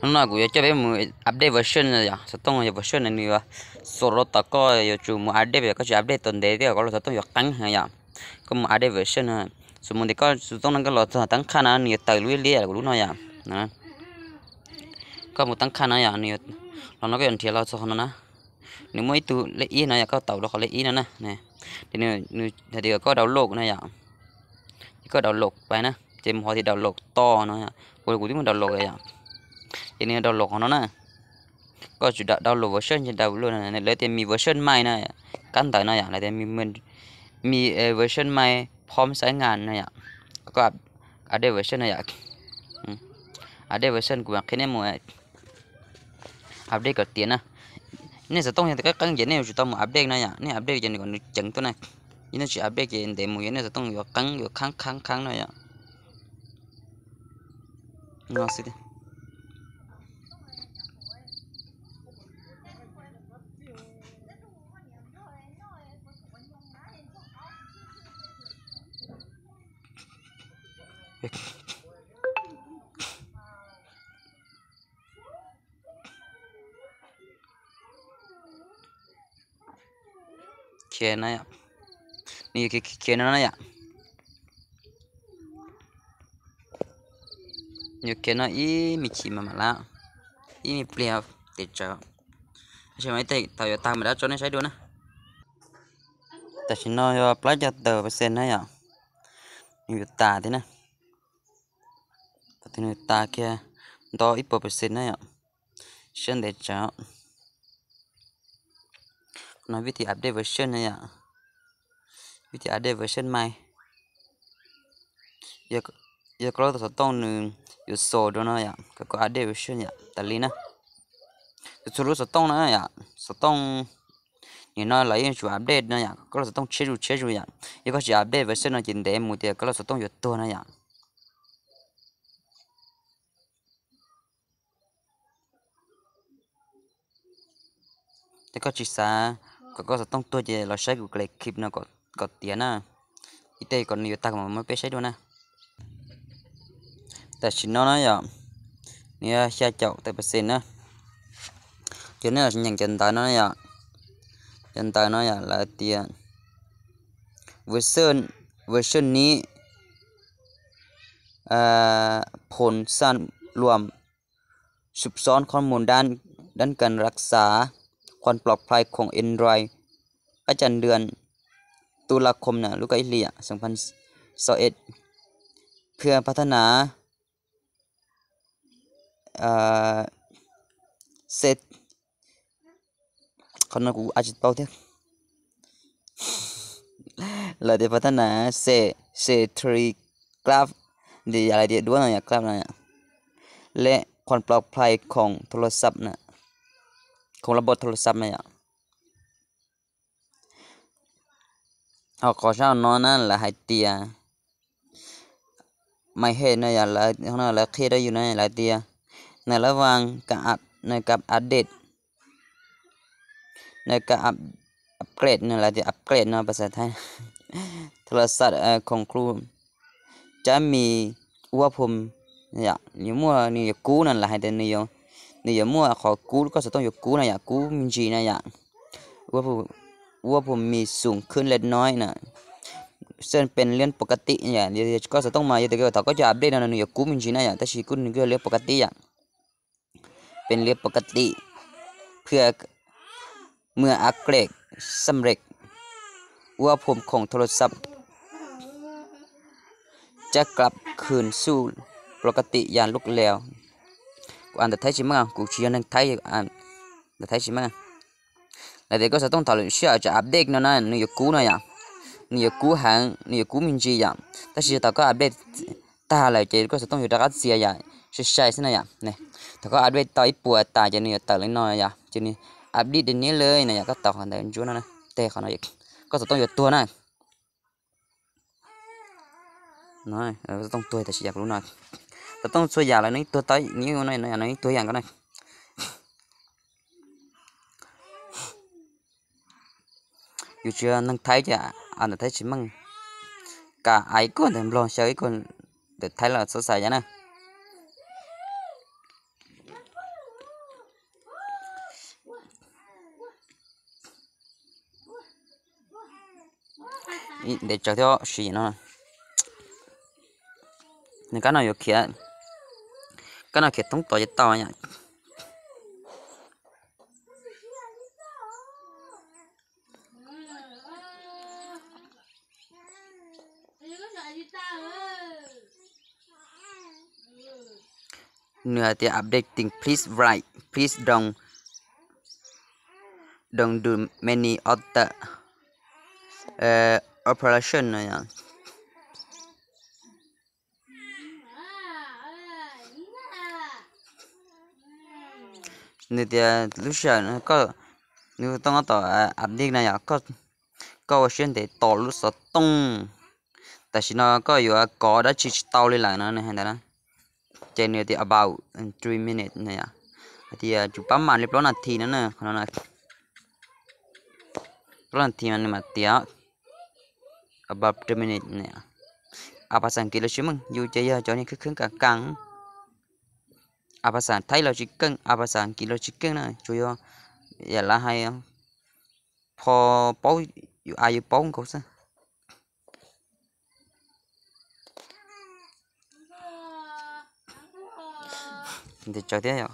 Hnub no kuv yuav coj peb mus update version yom, xov tooj yog version nws yuav xaus rau tom koj yuav tsum mus update, yog koj tsis update tau ntev thiab koj lub xov tooj yuav qeeb na yom. Koj mus update version no, xws mus tias koj xov tooj no koj los txog tab qhaj no nws yuav tawm lub ib liab kuv lub no yom. Koj mus tab qhaj no yom, nws los no koj yuav nrhiav los txog qhov no na. Nws muaj ib tug lej ib no yom, koj taus rau qhov lej ib no na. Ces nws hais tias koj download no yom, ces koj download pais na, ces mus qhov tias download to no, kuv kuv twb muaj download yom. Ces nws download qhov no na, koj tsum download version ces download, lawv tias mi version mai na, kab ntawv no yom, lawv tias mi version mai phom xaiv ngas no yom. Koj update version no yom, update version kuv qhia nej mus update kom tiav na. Nej xov tooj yog tias qeeb qeeb ces nej yuav tsum tau mus update no yom, nej update ces nws kom nws ceev tuaj na. Yog nej tsis update ces ntev mus yog nej xov tooj yuav qeeb yuav khab khab khab no yom. Khiav no, nws yuav khiav no na yom. Yuav khiav no ib me chim mas mam lawm, ib me pliag tes tsawv. Tab sis mas ib teg thaum yuav tag mas dab tso nej saib dua na. Tam sim no yog plaub caug tawm percent na yom, nws yuav tas thiab na. Thaum twg nws tas kiag nto ib puas percent na yom, siab ntev tsawv. No vib thi update version na yom, vib thi update version mai. Yog koj lub xov tooj nws yuav xaus rau no yom, kom koj update version yom, tas li na. Txhua txhua lub xov tooj na yom, xov tooj nim no lawv yeej tsum update no yom, koj lub xov tooj tshiab zus tshiab zus yom. Yog koj tsis update version no ces ntev mus tias koj lub xov tooj yuav tuag no yom. Ces koj tsis xav kom koj xov tooj tuag ces los saib kuv clip no kom tiav na. Ib teg kom nws yuav tag mas muab peb saib dua na. Tam sim no na yom, nws yog xya caum tawm percent na. Ces nej los nyeem cov ntawv no yom, cov ntawv no yom lawv tias version, versionนี้ ผลสำรวจ ซุกซ่อนข้อมูลด้าน ด้านการรักษาความปลอดภัยของ Android ประจำเดือนตุลาคม นะ ลูกก็อีหลีอ่ะ สองพันยี่สิบเอ็ด เพื่อพัฒนา เอ่อ เซต qhov no kuv a tsis tau thiab. Lawv tias พัฒนา เส เสถียรภาพ nti yam lawv tias duab no yom, ภาพ no yom, และความปลอดภัยของโทรศัพท์ นะ ของระบบโทรศัพท์ no yom. Ho qhov sab no na lawv hais tias ไม่ให้ no yom, lawv qhia rau yus no lawv tias ในระหว่างการอัป ในการอัปเดต ในการอัป อัปเกรด no lawv tias upgrade no ภาษาไทย โทรศัพท์ ของคุณ จะมีอุณหภูมิ yom, yuav muaj, nws yuav kub no lawv hais tias nws yuav muaj qhov kub, koj xov tooj yuav kub no yom, kub me ntsis no yom. อุณหภูมิ มีสูงขึ้นเล็กน้อย นะ ซึ่งเป็นเรื่องปกติ yom. Koj xov tooj mas yog tias thaum koj cov update no nws yuav kub me ntsis na yom, tab sis kuj nws kuj yog เรื่องปกติ yom, เป็นเรื่องปกติ เพื่อ เมื่ออัปเกรดสำเร็จ อุณหภูมิของโทรศัพท์ จะกลับคืนสู่ปกติอย่างรวดเร็ว. Kuv a ntawv Thaib tsis meej, kuv tsis yog neeg Thaib, ntawv Thaib tsis meej. Lawv tias koj xov tooj thaum lwm sij hawm tseem update no na nws yuav kub no yom, nws yuav kub heev, nws yuav kub me ntsis yom, tab sis thaum koj update tag lawm ces koj xov tooj yuav rov qab txias yom, sai sai xwb no yom. Thaum koj update tau ib puas tas ces nws yuav tawm li no yom, ces nws update denied lawm no yom, koj taus qhov ntawd ntsuab no, teg qhov no, koj xov tooj yuav tuag na. Xov tooj tuag tam sim yam kuv lub no, xov tooj txhua yam lawv nws tuag tau, nws tuag yam ko na. Yus tsis yog neeg Thaib ces a ntawv Thaib tsis meej, kam a ib kuj ntawv Nplog, xyaw ib kuj ntawv Thaib los txhob xav yam na. ntev tsawv thiab sim no. Nws kab no yuav khiav, kab no khiav thoob tod ces tau yom. Nws hais tias updating, please write, please don't, don't do many other operation no yom. Nws tias lub sij hawm koj, nws tooj tom update na yom, koj ua siab ntev tos lub xov tooj, tam sim no koj yuav kov dab tsi tsis tau li lawm no nws hais ntawd na. Ces nws tias about three minutes na yom, hais tias tsum pab mam li plaub nas this no na, qhov no na. Plaub nas this mas nws mam tias about three minutes na. A, phas xas Kiv los tsis meej, yus ces yog cov niag khwb khwb kas kas. A, phas xas Thaib los tsis keej, a, phas xas Kiv los tsis keej na, tsuas yog yam lawv hais pho paub, yus a yus paub nkaus xwb. Ntev tsawv thiab yom.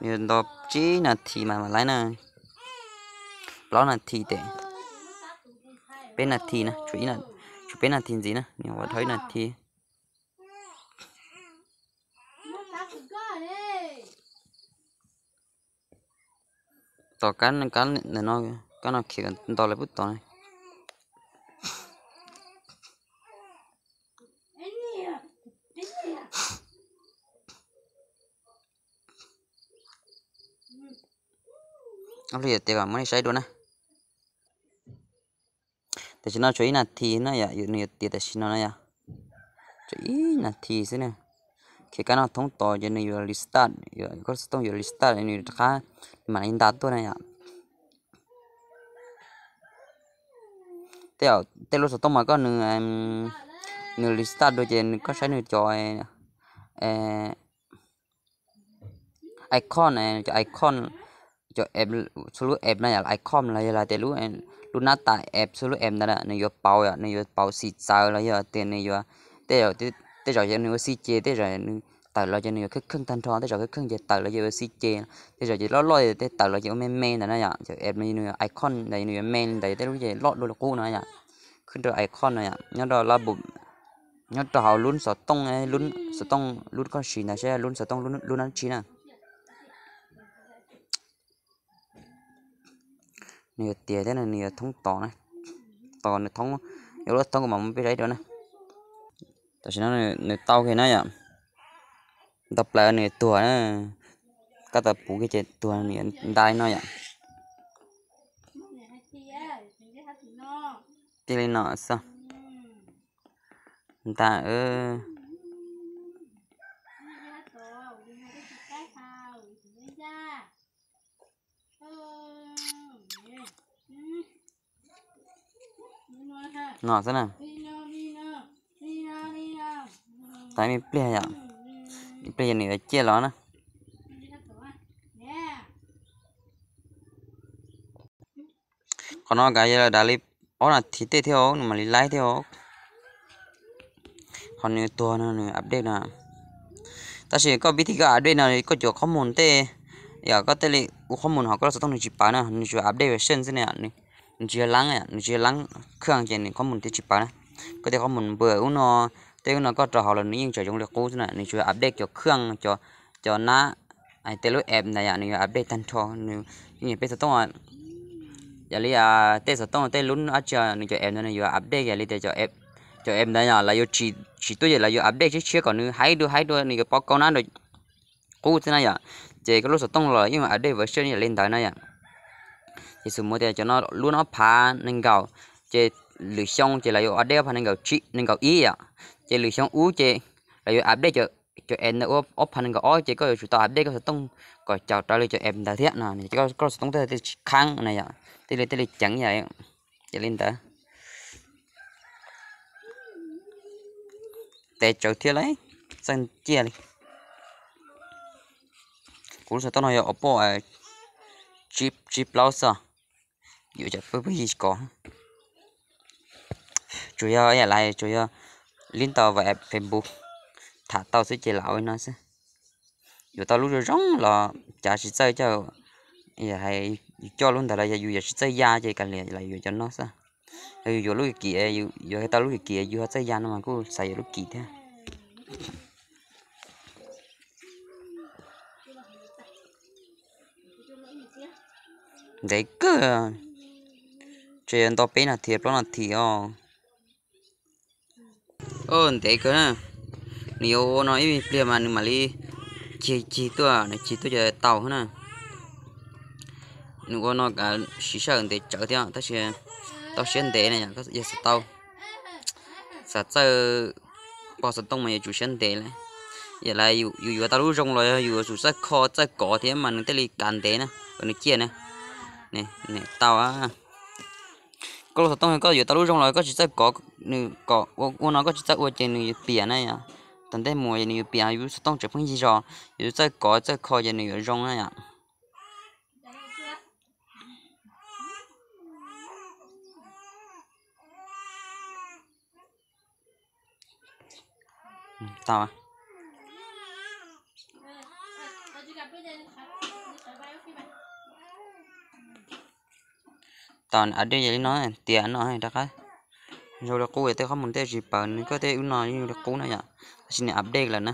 Nws nto tsib nas this mas mam laib na. Plaub nas this tes, peb nas this na, tshuav peb nas this ntxiv na, nws ua dhau ib nas this. Tos kab, kab no, kab no khiav nto lawv pub tod na. Ob li yam tias kom muab nej saib dua na. Tam sim no tshuav ib nas this na yom, nws yuav tiav tam sim no na yom. Tshuav ib nas this xwb na. Khiav kab no thoob tod ces nws yuav restart, koj xov tooj yuav restart, nws rov qab, nws mam li nta tuaj na yom. Tej, tej lub xov tooj mas koj nws, nws restart dua ces nws, koj saib nws cov icon, cov icon, cov app, txhua lub app na yom, icon los yog tias lub, lub nab tas app, txhua lub app ntawd nws yuav pauv yom, nws yuav pauv xim txawv los yog tias nws yuav, tej, tej zaum ces nws ua xij ces, tej zaum nws tawm los ces nws yuav kheej kheej tag nrho, tej zaum kheej kheej ces tawm los ces ua xij ces, tej zaum ces loj loj ces tawm los ces ua me me ntawd na yom. Cov app no nws icon ntawd nws yuav me li ntawd, tej lub ces loj dua li qub no yom. Khwb rau icon no yom, nyob rau lab, nyob rau hauv lub xov tooj, lub xov tooj lub koj siv ntawd seb lub xov tooj lub dab tsi na. Nws yuav tiav thiab nws yuav thoob tod na. Tos nws thoob, yuav luag thoob kuv mam muab peb saib dua na. Tam sim no nws tau kiag na yom. Nto plaws nws yuav tuag na. Koj tau puv kiag ces tuag nws yuav nta li no yom. Tiag li no xwb. Nta. No xwb na. Tab me pliag yom. Me pliag yog nws yuav ciaj los na. Qhov no kav yog dav li ob nas this tej thiab os, nws mam li laib thiab os. Qhov nws tuag no nws update no. Tab sis koj vib thib koj update no koj cov qhob mus tej, yog koj tej li ua qhob mus ho koj lub xov tooj nws tsis pawv na, nws tsuas update version xwb na. Nws tsis yog lab, nws tsis yog lab khaj ces nws qhob mus thiaj tsis pawv na. Koj tej qhob mus npawg ub no, tej ub no koj rau hauv los nws yeej tseem zoo li qub xwb na, nws tsuas update cov khaj, cov nab, tej lub app ntawd yom, nws yuav update tag nrho. Nws, peb xov tooj, yog li tej xov tooj tej lub dab tsi nws cov app ntawd nws yuav update, yog li tias cov app ntawd yom lawv yuav tsis tuaj ces lawv yuav update tshiab tshiab kom nws haib dua haib dua nws yuav pov kaus nab qub xwb na yom. Ces koj lub xov tooj los yeej update version yog li ntawd na yom. Ces xws mus tias cov no lub ob phav nees nkaum, ces lwm xyoo ces lawv yuav update ob phav nees nkaum ib yom. Ces lwm xyoo ub ces lawv yuav update cov app ntawd ua ob phav nees nkaum ob, ces koj yuav tsum tau update koj xov tooj kom caum raws li cov app ntawd thiab no, koj xov tooj thiaj tsis khav na yom, thiaj li, thiaj li ceev yom. Ces li ntawd. Tes tsawv thiab lauj, txawj ciaj li. Kuv lub xov tooj no yog Oppo tsib plaub xwb, yuav cov pwg pwg yig kos. Tsuas yog ib yam lais tsuas yog lib ntaus Facebook tham tau xwb ces lam ua li no xwb. Yuav tau lub zoo zoo los cav tsis txawj coj, yus coj lub ntawd los yog yus yuav tsis txawj ya ces kav liam lam yuav cov no xwb. Yog yus yuav lub kim, yuav tau lub kim yus ho txawj ya no mas kuj xav yuav lub kim thiab. Ntev kawg, tseem yuav nto peb nas this plaub nas this os. Ntev kawg na. Nws yuav ua no ib pliag mas nws mam li cig cig tuaj, nws cig tuaj ces tau na. Nws ua no kav siv sij hawm ntev tsawv thiab tab sis tau siab ntev na yom, yog xav tau, xav txawj pog xov tooj mas yuav tsum siab ntev lawm. Yam li yus yuav tau lub zoo los yog yus yuav tsum txawj kho txawj kov thiab mas nws thiaj li kav ntev na, kom nws ciaj na. Tau, koj lub xov tooj koj yuav tau lub zoo los koj tsis txawj kov, nws kom ua no koj tsis txawj ua ces nws yuav piam na yom. Tom ntej mus nws yuav piam, yus lub xov tooj tseem pheej yig zog, yus txawj kov txawj kho ces nws yuav zoo na yom. Tau. Tau, update yog li no, tias no rov qab zoo li qub, tej qhov mus tej tsis paws, nws koj tej ub no yeej zoo li qub na yom, tab sis nws update lawm na.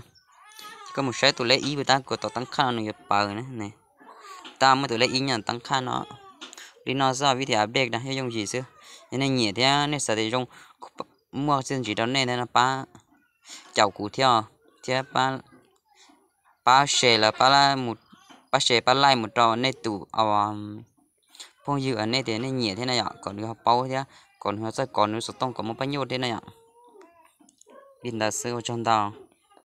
Ces koj mus saib tus lej ib puas tab kuv tom tab qhaj no nws yuav paws na. Tab muaj tus lej ib nyob tab qhaj no. Li no xwb, vib thi update na, yooj yooj yim xwb. Yog nej nyiam thiab nej xav tias zoo, muaj txiaj ntsig rau nej thiab no pab caum kuv thiab, thiab pab share los, pab share pab like mus rau nej tus phooj ywg nej tias nej nyiam thiab na yom, kom nws ho paub thiab kom nws ho txawj kov nws xov tooj kom muaj pab nyuaj thiab na yom. Li ntawd xwb, ua tsaug ntau.